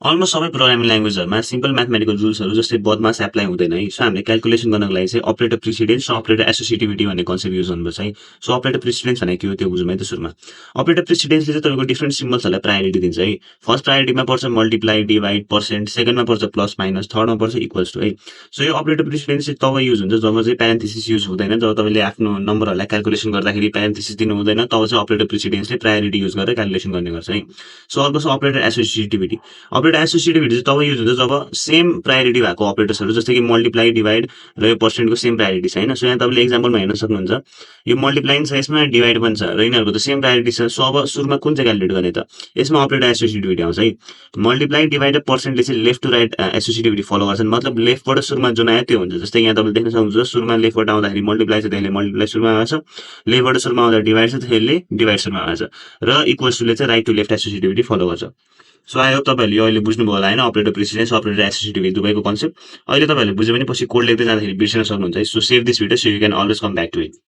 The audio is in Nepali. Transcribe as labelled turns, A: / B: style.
A: अलमोस्ट सबै प्रोग्रामिङ ल्याङ्ग्वेजहरूमा सिम्पल म्याथमेटिकल रुल्सहरू जस्तै बदमास एप्लाई हुँदैन है। सो हामीले क्याल्कुलेसन गर्नको लागि चाहिँ अपरेटर प्रिसिडेन्स र अपरेटर एसोसिएटिभिटी भन्ने कन्सेप्ट युज गर्नुपर्छ है। सो अपरेटर प्रिसिडेन्स भनेको के हो त्यो बुझौँ है त सुरुमा। अपरेटर प्रिसिडेन्सले चाहिँ तपाईँको डिफ्रेन्ट सिम्बल्सहरूलाई प्रायोरिटी दिन्छ है। फर्स्ट प्रायोरिटीमा पर्छ मल्टिप्लाई, डिभाइड, पर्सेन्ट, सेकेन्डमा पर्छ प्लस माइनस, थर्डमा पर्छ इक्वल्स टु है। सो यो अपरेटर प्रिसिडेन्स चाहिँ तब युज हुन्छ जब चाहिँ प्यारेन्थेसिस युज हुँदैन, जब तपाईँले आफ्नो नम्बरहरूलाई क्याल्कुलेसन गर्दाखेरि प्यारेन्थेसिस दिनु हुँदैन, तब चाहिँ अपरेटर प्रिसिडेन्सले प्रायोरिटी युज गरेर क्याल्कुलेसन गर्ने गर्छ है। सो अर्को छ अपरेटर एसोसिएटिभिटी। अपरेटर एसोसिएटिभिटी चाहिँ तब युज हुन्छ जब सेम प्रायोरिटी भएको अपरेटर्सहरू जस्तै कि मल्टिप्लाई, डिभाइड र यो पर्सेन्टको सेम प्रायोरिटी छ होइन। सो यहाँ तपाईँले एक्जाम्पलमा हेर्न सक्नुहुन्छ, यो मल्टिप्लाई छ यसमा, डिभाइड पनि छ र यिनीहरूको त सेम प्रायोरिटी छ। सो अब सुरुमा कुन चाहिँ क्यालकुलेट गर्ने त? यसमा अपरेटर एसोसिएटिभिटी आउँछ है। मल्टिप्लाई, डिभाइड र पर्सेन्टले चाहिँ left to right associativity follow गर्छन्, मतलब लेफ्टबाट सुरुमा जुन आयो त्यो हुन्छ। जस्तै यहाँ तपाईँले देख्न सक्नुहुन्छ, सुरुमा लेफ्टबाट आउँदाखेरि मल्टिप्लाई छ, त्यसले मल्टिप्लाई सुरुमा आउँछ, लेफ्टबाट सुरुमा आउँदा डिभाइड छ, त्यसले डिभाइड सुरुमा आउँछ, र इक्वल्स टुले चाहिँ right to left associativity follow गर्छ। सो आई होप तपाईँहरूले यो अहिले बुझ्नुभयो होला होइन, अपरेटर प्रिसिडेन्स, अपरेटर एसोसिएटिभिटी दुवैको कन्सेप्ट। अहिले तपाईँहरूले बुझ्यो भने पछि कोड लेख्दै जाँदाखेरि बिर्सिन सक्नुहुन्छ है। So save this video so you can always come back to it.